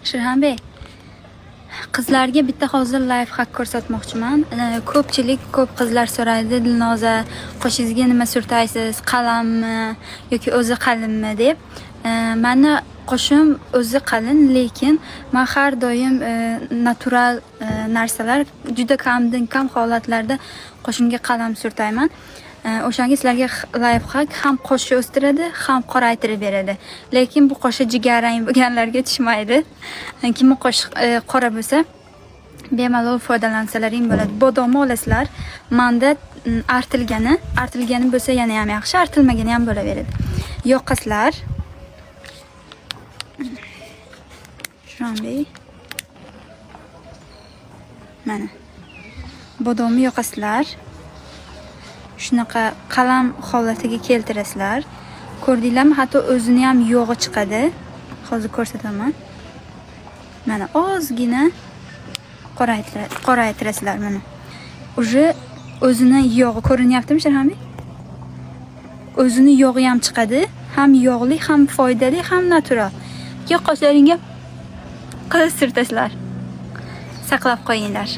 Shirxonbek, qizlarga bitta hozir лайфхак ko'rsatmoqchiman. Ko'pchilik, ko'p qizlar so'raydi: "Dilnoza, qoshingizga nima surtaysiz, qalammi yoki o'zi qalinmi?" deb. Mani qoshim o'zi qalin, lekin man har doim natural narsalar, juda kamdan kam holatlarda qoshimga qalam surtayman. O'shanga sizlarga лайфхак: ham qoshni o'stiradi, ham qoraytirib beradi. Lekin bu qoshi jigarrang bo'lganlarga tushmaydi. Kimni qoshi qora bo'lsa, bemalol foydalansalaring bo'ladi. Bodomni olasizlar. Manda artilgani, artilgani bo'lsa yana ham yaxshi, artilmagani ham bo'laveradi. Yoqasizlar. Shunday. Mana. Bodomni yoqasizlar. Shunaqa qalam holatiga keltirasizlar. Ko'rdinglarmi? Hatto o'zini ham yog'i chiqadi. Hozir ko'rsataman. Mana, ozgina qoraytirasizlar mana. Уже o'zini yog'i ko'rinyaptimi, Sharxonbek? O'zini yog'i ham chiqadi, ham yog'li, ham foydali, ham natural. Keyin qoshlaringga qilib surtasizlar. Saqlab qo'yinglar.